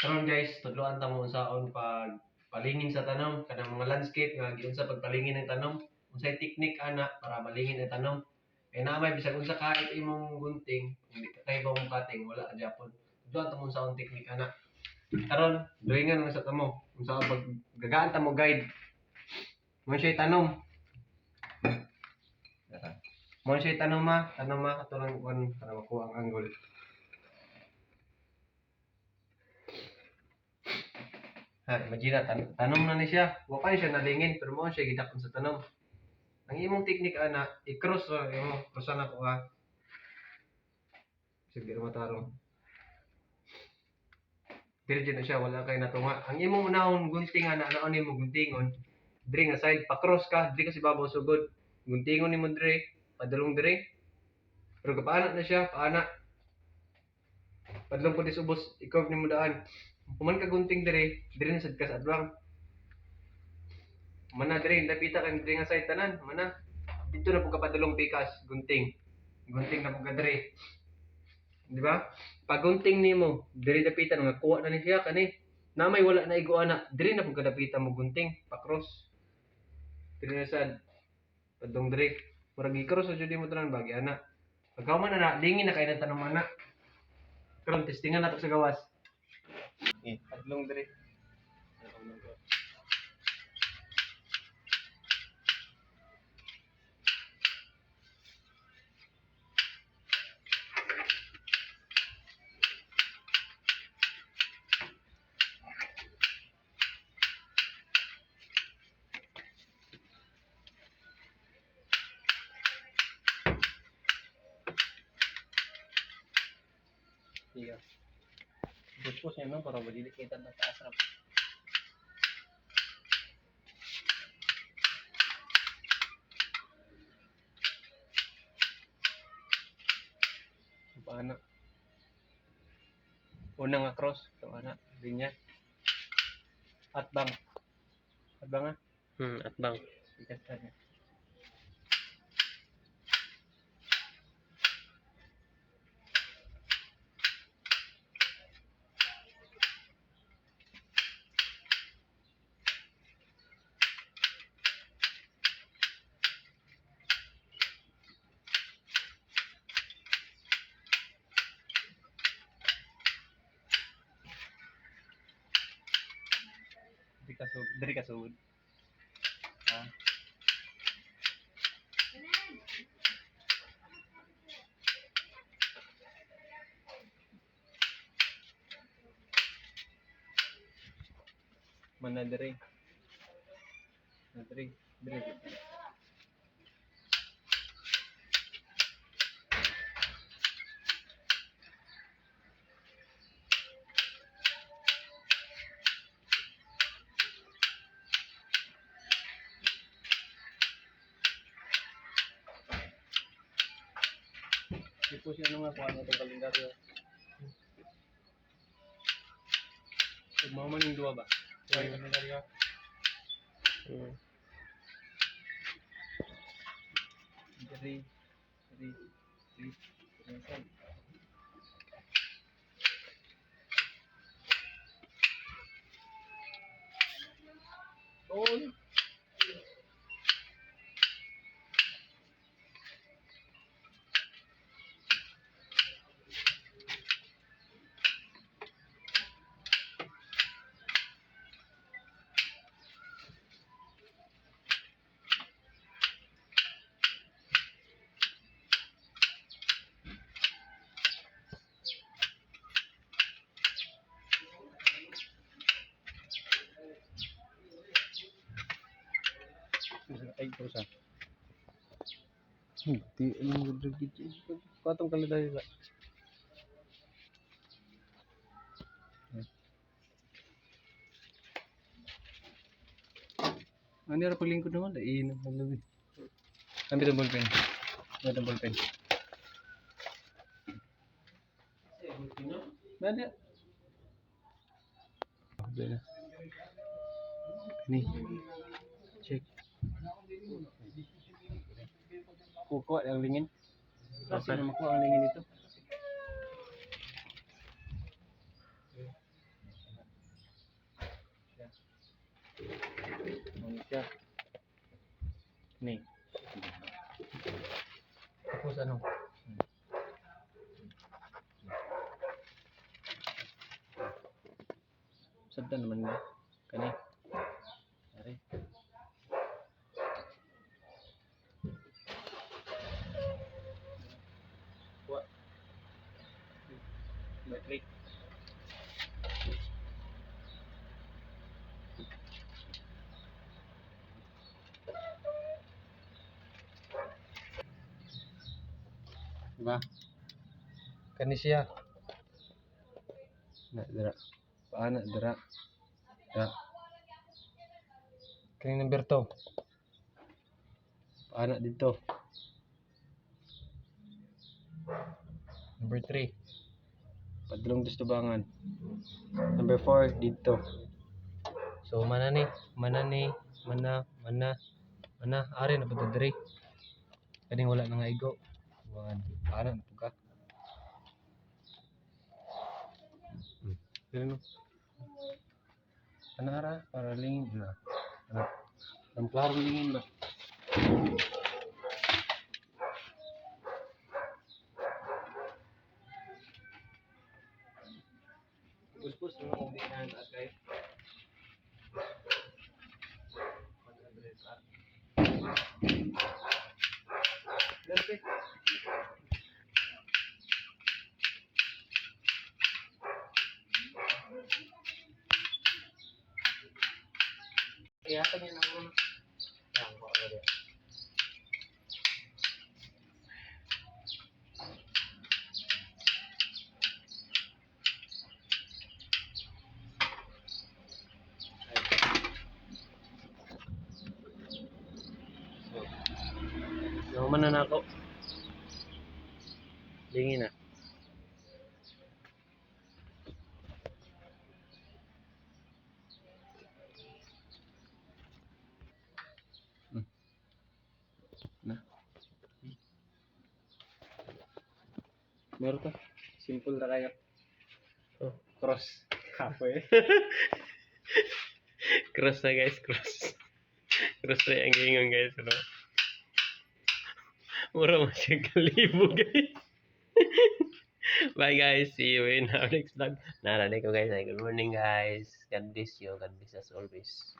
Karon guys, tudloan ta mo unsaon pag palingin sa tanom kanang mga landscape nga giunsa pagpalingin ng tanom, unsay technique ana para malingin ang tanom. Kay naa may bisag unsa kahit imong gunting, kung di ka kahibaw mo cutting, wala ka gyapon. Tudloan ta mo unsaon technique ana. Karon, drawingan lang sa tamo unsaon pag gagaan ta mo guide. Mo siya tanom. Mo siya tanom ma ato lang kuan para makuha ang angle. Ha, imagine na, tanom na ni siya. Wa pa ni siya nalingin, pero mo siya gidakon sa tanom. Ang imong technique ana, i-cross ra imo, crossan ako ha. Sige ra matarong. Diri jud na siya, wala kay natunga. Ang imong unahon gunting ana, naon nimo guntingon, diri nga side pa-cross ka, diri ka sa ibabaw sugod. Guntingon nimo diri, padulong diri. Pero kapaana na siya, paana. Padulong po di ubos, i-curve nimo daan. Human ka gunting diri, diri na sad ka sa adwang. Mana diri, dapita kang diri nga side tanan, mana. Dito na po ka padulong pikas, gunting. Gunting na po ka diri. Di ba? Pag gunting nimo, diri dapitan nga kuha na ni siya kani. Na may wala na igo ana, diri na po ka dapitan mo gunting, pa-cross. Diri na sad. Padung diri. Murag i-cross sa jud mo tanan bagi ana. Pagkahuman ana, lingin na kay ng tanom ana. Karon testingan nato sa gawas. Eh, padlong diri. Iya. Gusto siya no para madili kita na taas ra. Paano? Una nga cross, ito ana, linya. Atbang. Atbang ah. Atbang. Ikat na. Diri ka sugod, diri ka sugod. Ha? Mana diri? Na diri, diri. Di po siya ano nga kuha na itong kalendaryo. Ugma man yung duwa ba? Kuha yung kalendaryo. Diri, diri, diri, diri, diri. Oh, ay, ko sa. Hindi, anong gudrigit? Katong kalendaryo ba? Ano yung paglingkod naman? Ay, naglabi. Ambil itong ballpen. Ambil itong ballpen. Nada. Boleh na. Ni. Check. Kukuha ang lingin. Kasi na makuha ang lingin dito. Ano? Sabtan naman ba? Kani. Are. Wa. Battery. Diba? Kani siya. Na dira. Paana dira. Dira. Kani number 2. Paana dito. Number 3. Padulong sa tubangan. Number 4 dito. So mana ni, mana ni, mana, mana, mana, ari na pud diri. Kaning wala na nga igo. Tubangan. Paana na pud ka. Dili no. Ana ra para lingin na. Ana. Ang klaro lingin ba? Puspos na akong biyahan at kay. Derte. Ihatag niya na ako. Yan, ko na. So, nahuman na nako. Lingin na. Na. Meron to. Simple na kayo. Oh, cross. Kapoy. Cross na, guys, cross. Cross na yung ingon, guys, ano. Mura mo siya kalibo, guys. Bye, guys, see you in our next vlog. Naranig ko, guys. Ay, good morning, guys. God bless you. God bless us always.